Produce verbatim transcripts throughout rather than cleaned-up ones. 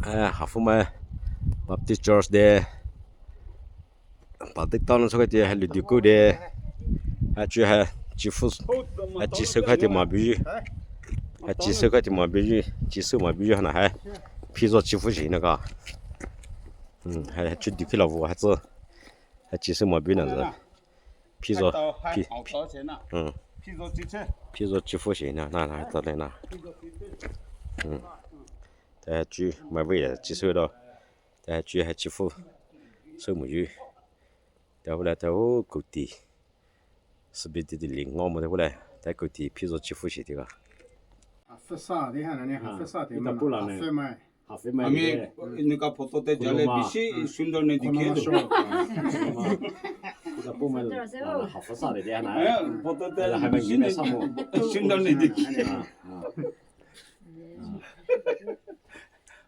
Eh, Hafumai Baptist Church de. Baptist town so kati hai ludu ku de. Hai chu hai chifu. Hai chi so kati ma bi. Hai chi so kati ma bi. Chi so ma bi hana hai. Phizo chifu shi na ka. Hmm, hai chu dikhi la vo hai tsu. Hai chi so ma bi na za. Phizo. Phi. Hmm. Phizo chifu shi na na na ta le na. Hmm. Ta chu ma bi chi so do. Ta chu hai chifu. So mu yu. Ta wala ta o kuti. Sibi ti ti ling ngo mo ta wala. Ta kuti phizo chifu shi ti ka. Hafesa de hana ne, hafesa de. Ita pula ne. Hafemai. Hafemai. Ami inika photo te jale bishi sundor ne dikhe. Ita pumai hafesa de hana. Eh, photo te bishi sundor ne dikhe.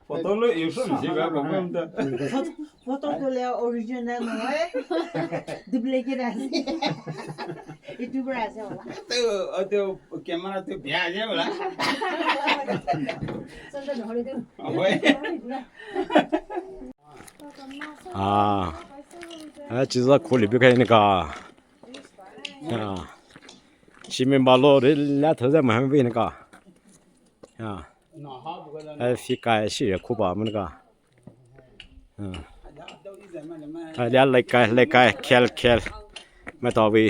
Photo lo yu so ni ba ba ba ta. Photo ko le original no hai. Duplicate ase. YouTuber ase wala. Te, te camera te bia ase wala. Sasa no hore tu. Oi. Ah. Ah, chiza kholi bi kai ni ka. Ah. Shimi ba lo re la tho za ma han bi ni ka. Ah. Ai, fika shi ya kuba mun ka. Ai, lia lekai, lekai, khel, khel. Matawi.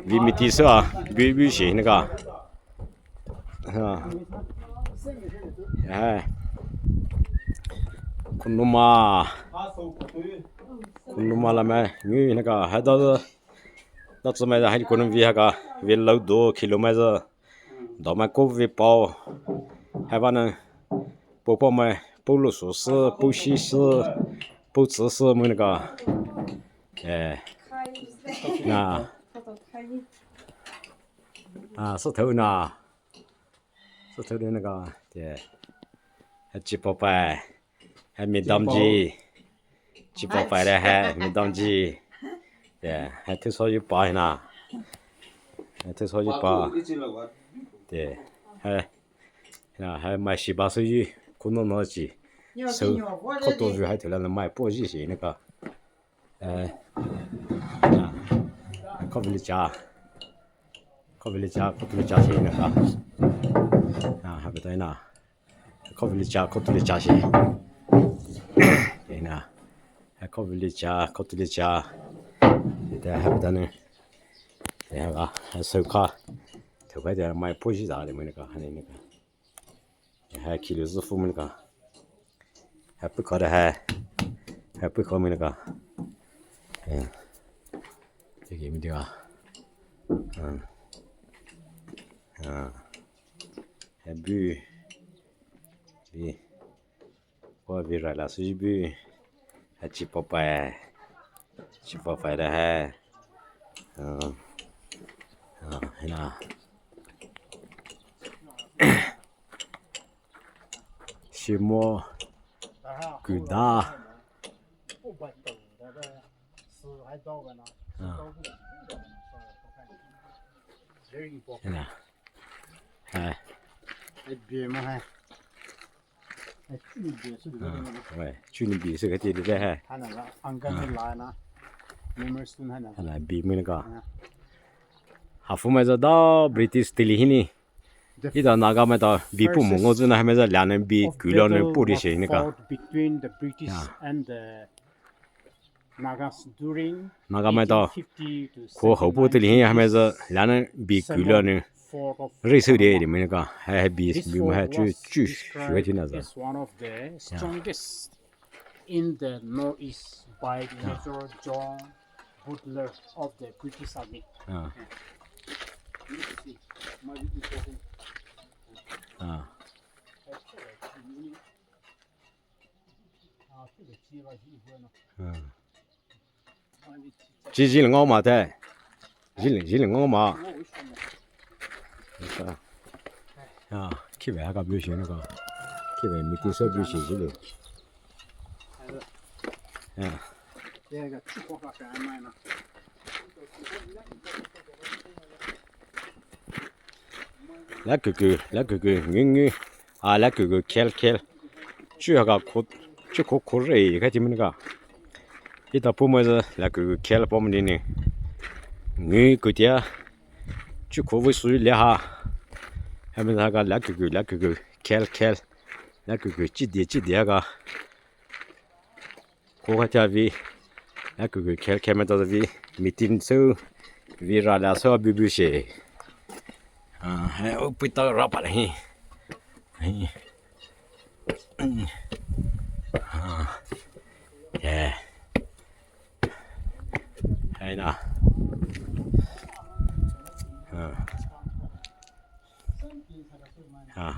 Vi miti sa, bi, bi shi na ka. Ai. Kunuma. Kunuma la mai, ngi na ka, hai da. Natsu mai za hai kono vi haka, vi lau do kilo mai za. Do mai ko vi pao. Hai ba na, po po mai, po lo so si, po shi si, po tsi si mo na ka. Eh. Na. Ah, so thau na. So thau na ka. Te. Hai chi po pai. Hai mi dam ji. Chi pa pai le hai mi dam ji. Te, hai thu so yu pa na. Hai thu so yu pa. Te, hai. Na, hai mai shi ba so yu. Kuno no ji. So, ko to ju hai thu la na mai po ji shi na ka. Eh. Na. Ko village cha. Ko village cha, ko village cha shi na ka. Na, hai ba tai na. Ko village cha, ko village cha shi. Ina. Ko village cha, ko village cha. Ita ha da ne. Ya ga, so ka. To ka da mai po shi da le mo ne ka, ha ne ne ka. Ha kilo zi fu mo ne ka. Ha pu ka da ha. Ha pu ka mo ne ka. Ya. Te ke mi de ga. Ah. Ah. Ha bu. Bi. Wa vi ra la su bu. Ha chi pa pai. Chi pa pai da ha. Ah. Ah, na. Shimo. Kuda. Ah. Na. Hai. Ai, bie ma hai. Ai, chu ni bie su de. Ah, wai, chu ni bie su ka ti de hai. Hana la, ang ka la na. Memory stone hana. Hana bie mo na ka. Hana. Hafumai za da British tili hini. Ida Naga mai ta bie pu mo ngo zu na hai mai za la na bie ku la na pu de shi ni ka. Between the British and the Naga mai ta ko hou pu tili hi hai mai za la na bie ku la na. Ri su de de mai na ka. Hai hai bie bie mo hai chu chu shu hai ti na za. In the northeast by Major John Butler of the British Army. Ah. Ah. Ah. Chi jil ngau ma te. Jil, jil ngau ma. Ah, ki ve ha ka bu shi na ka. Ki ve mi ti so bu shi jil. Ah. Ya ga chu ko ka ka mai na. Lakuku, lakuku, ngungu. A, lakuku, khel, khel. Chu haka kho, chu kho kho re, kati mani ka. Ita pumai za, lakuku, khel pumai ni. Ngu kutia. Chu kho vei su le ha. Hami haka lakuku, lakuku, khel, khel. Lakuku, chidi, chidi haka. Ko ka cha vi, a ku ku khel khel me to vi, meeting so, vi ra la so bu bu she. Ah, hai o pui ta ra pa le hi. Hai. Ah. Yeah. Hai na. Ah. Ah.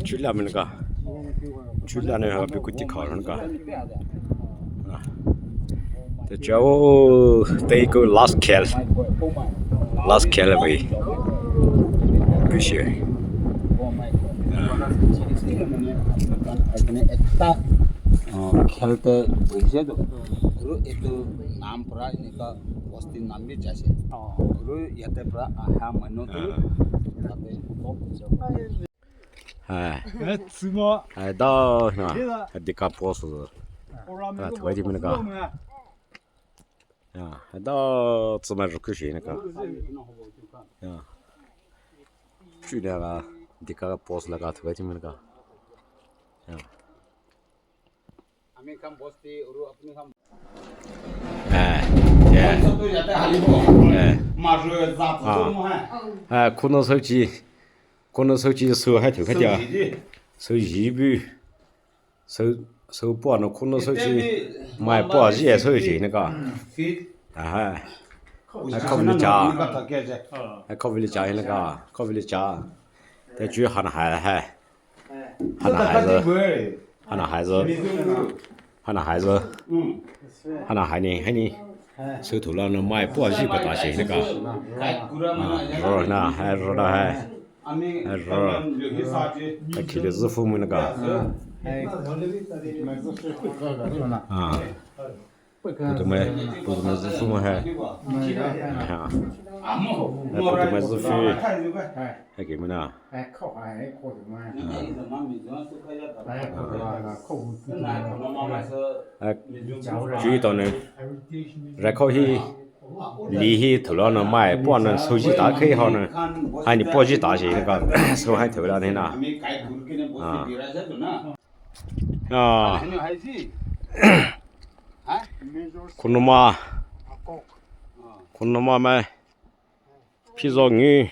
Chula meneka. Chula ne ha bi kuti kha meneka. Te chao te ko last khel. Last khel bhai. Bishe. Khel te bhai se to. Ru etu nam pra inika bosti nam bi jase. Ru yate pra aha manu tu. Yate ko. Hai. Eh, tsumo. Hai da na. Dika pos. Ah, thwai di meneka. Ya, hai da tsumai ruku shi neka. Ya. Chu neka dika pos laga thwai di meneka. Ya. Eh, eh. Eh. Ah. Eh, kono sauchi. Kono sauchi su hai thu khatia. Sauchi bu. Sau, sau pua no kono sauchi. Mai pua ji sauchi neka. Ah, hai. Hai khovili cha. Hai khovili cha neka. Khovili cha. Te chu hana hai hai. Hana hai zo. Hana hai zo. Hana hai zo. Hana hai ni, hai ni. Su thu la no mai pua ji ka ta shi neka. Ah, ro na, hai ro da hai. Hai ro. Hai khili zi fu mu neka. Ah. Putu mai, putu mai zi fu mu hai. Ha. Hai putu mai zi fu. Hai ke mu na. Hai, chui tao ne. Rai khao hi, li hi thula na mai, pua na su ji ta khe hao na. Hai ni pua ji ta ji na ka, su hai thula ne na. Ah. Ah. Kunuma. Kunuma mai. Phizo ngi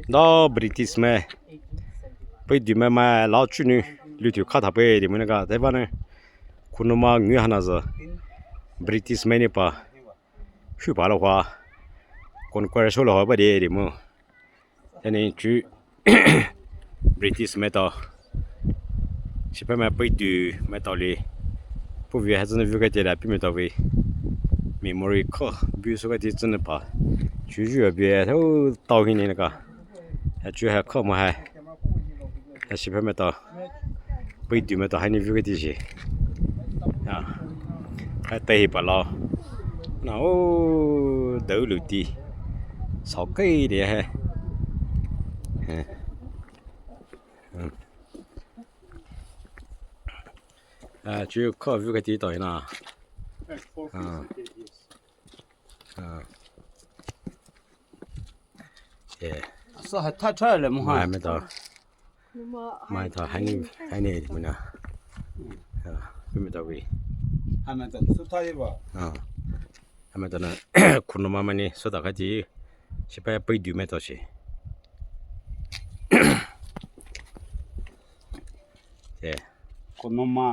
da British mai pei du mai mai lao chu nu lu tu kha tha pei di mai na ka te ba ne. Kunuma ngi hana za British mai ni pa shu pa lo hua kon kwa sho lo hua ba de di mu. Teni chu British mai tao Shipha mai pei du mai tao li. Pu vi ha zene vu ka te la pi mai tao vi. Memory ko bu so ka ti zene pa. Chu ju a bi tao tao hi ni na ka. Ha chu ha ko ma ha. Ha shipha mai tao. Pei du mai tao ha ni vu ka ti ji. Ya. Ha tai hi pa lao. Na o dau lu ti. Sao kai de ha. Ha. Ah, chu ko vu ka ti tao na. Ah. Ah. Yeah. Sa ha tha tha le mo ha. Mai mai tao. Mai tao ha ni, ha ni mo na. Ah, pi mai tao vi. Ha mai tao su tha ye ba. Ah. Ame tana Kunuma mani sota kati, shipha pei du mai tao shi. Te. Kunuma.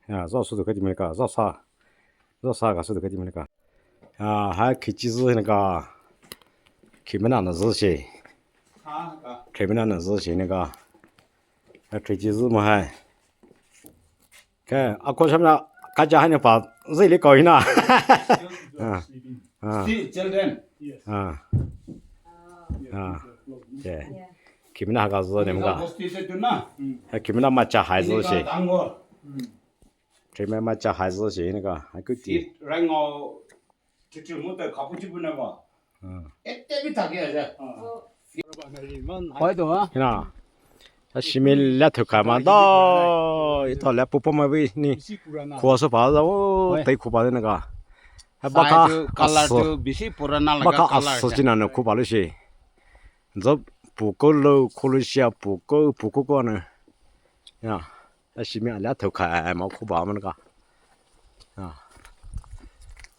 Ya, zo sota kati mai ka, zo sa. Zo sa ka sota kati mai ka. Ya, ha kichi zi na ka. Kimena na zi shi. Kimena na zi shi na ka. Ha kichi zi mo hai. Ke, ako shamna kaja hani pa zili ko hina. Ah. Ah. Still children. Ah. Ah. Yeah. Kimina haka zo ne mga. Kimina macha hai zo shi. Kimina macha hai zo shi ne ka. Aku ti. Hina. Ashimi lia thoukhai ma da. Ito lia pupo ma bi ni. Khua so pa da o. Tai khuba ne ka. Baka aso. Baka aso china ne khuba lu shi. Zo puko lo khulu shia puko puko ko ne. Ya. Ashimi alia thoukhai ma khuba ma ne ka. Ya.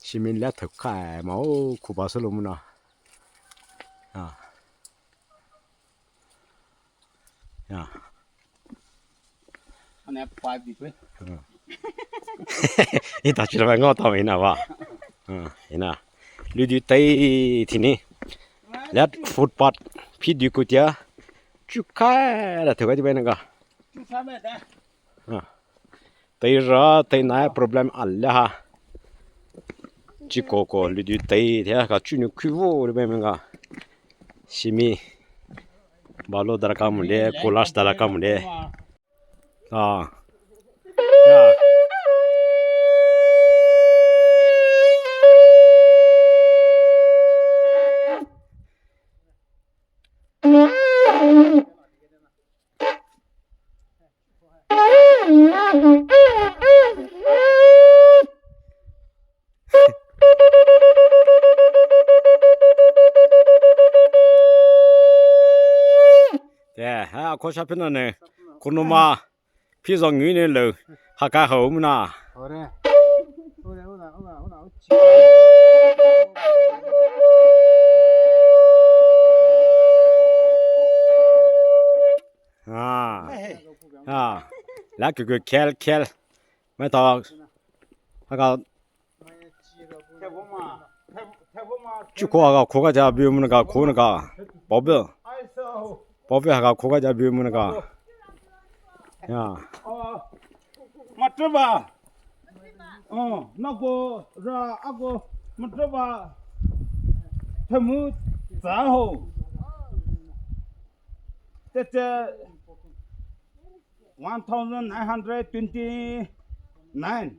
Shimi lia thoukhai ma o khuba solo muna. Ya. Ya. Ane pa di pe. Ita chila ba ngo ta ina ba. Ina. Lu di tai tini. Lia footpath phi di kutia. Chukai la thoukhai di ba ne ka. Chukai ma da. Teira, tei nai problem alia ha. Chiko ko lidu tei thea ka chunu khuvo le be menga. Shimi. Balo dara ka mule, kolas dara ka mule. Ah. Ya. Te, ha, ko sha pina ne, kunuma, pizong ngui ne lo, ha ka ho muna. Ah. Ah. La kuku kel kel. Mai ta. Haka. Chuko haka khoka ja biu mun ka khon ka. Bobe. Bobe haka khoka ja biu mun ka. Ya. Matuba. Oh, nako ra ako matuba. Temu zaho. Tete one thousand nine hundred twenty-nine.